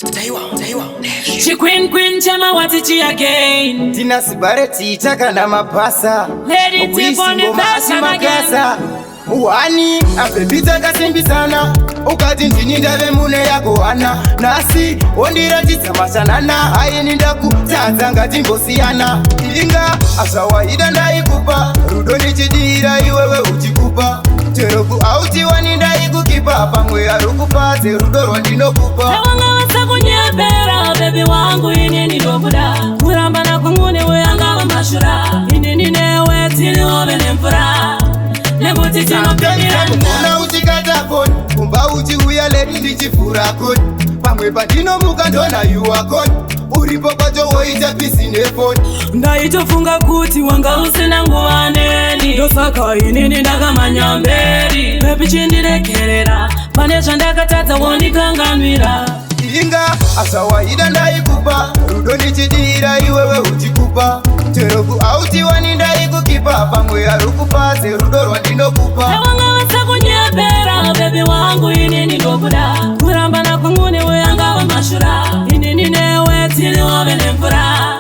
Chi queen queen chema wati chi again. Tina sibareti kana mapasa. Lady tip on the fashion again. Wani ababy, takasimbisana, ukati ndini ndave mune yako hana. Nhasi wondiratidza mashanana, aini ndakutadza, ngatimbosiyana. Inga azvawaida ndaikupa rudo ndichidira, iwewe uchikupa chero kuautiwani ndaikukipa, pamwe arukupa dzerudo rwandinokupa. Tawanga vasakunyepera, baby wangu, inini ndokuda. Kurambana kwangu newe angava mashura. Inini newe tiri hove nemvura. Nekuti tinopindirana. Ona uchikata foni kumba uchiuya late, ndichivhura koni. Pamwe pandinomuka ndona you are gone, uripo pacho woita busy nefoni. Ndaitofunga kuti wanga usina nguva neni, ndosaka inini ndakamanya mberi. Baby, chindirekerera, pane zvandakatadza, wondikanganwira. Inga azvawaida ndaikupa rudo ndichidira, iwewe uchikupa chero kuautiwani ndaikukipa, pamwe arukupa dzerudo rwandinokupa. Tawanga vasakunyepera, baby wangu, inini ndokuda. Kurambana kwangu newe angava mashura. Inini newe tiri hove nemvura.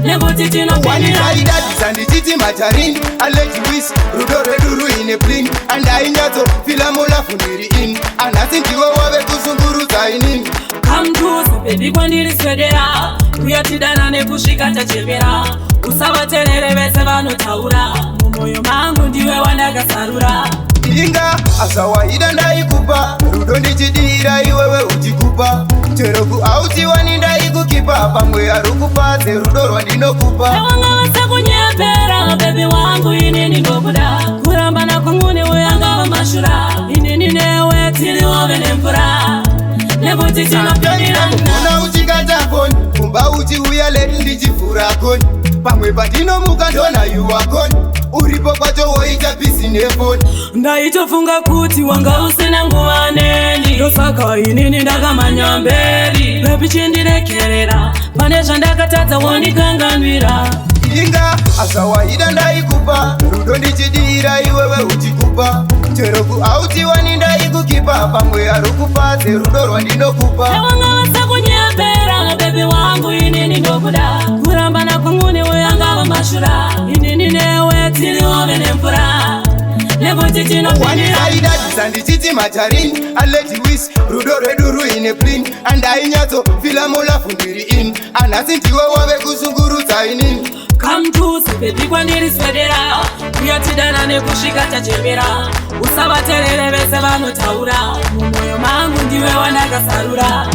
Nekuti tinopindirana. Wandaidadisa ndichiti majarini aleti wis, rudo rwedu ruine bling, andainyatso-feela mu love ndiri in. Anhasi ndiwe wave kuzungurudza inini. Come close, baby, kwandiri swedera. Uya tidanane kusvika tachembera. Usavaterere vese vanotaura. Mumwoyo mangu ndiwe wandakasarura. Inga azvawaida ndaikupa rudo ndichidira, iwewe uchikupa chero kuautiwani ndaikukipa, pamwe arukupa dzerudo rwandinokupa. Tawanga vasakunyepera, baby wangu, inini ndokuda. Kurambana kwangu newe angava mashura. Inini newe tiri hove nemvura. Nekuti tinopindirana. Ona uchikata foni kumba uchiuya late, ndichivhura koni. Pamwe pandinomuka ndona you are gone, uripo kwacho woita busy nefoni. Ndaitofunga kuti wanga usina nguva neni, ndosaka inini ndakamanya mberi. Baby, chindirekerera, pane zvandakatadza, wondikanganwira. Inga azvawaida ndaikupa rudo ndichidira, iwewe uchikupa chero kuautiwani ndaikukipa, pamwe arukupa dzerudo rwandinokupa. Tawanga vasakunyepera, baby wangu, inini ndokuda. Kurambana kwangu newe angava mashura. Inini newe tiri hove nemvura. Nekuti tinopindirana. Wandaidadisa ndichiti majarini aleti wis, rudo rwedu ruine bling, andainyatso-feela mu love ndiri in. Anhasi ndiwe wave kuzungurudza inini. Come close, baby, kwandiri swedera. Uya tidanane kusvika tachembera. Usavaterere vese vanotaura. Mumwoyo mangu ndiwe wandakasarura.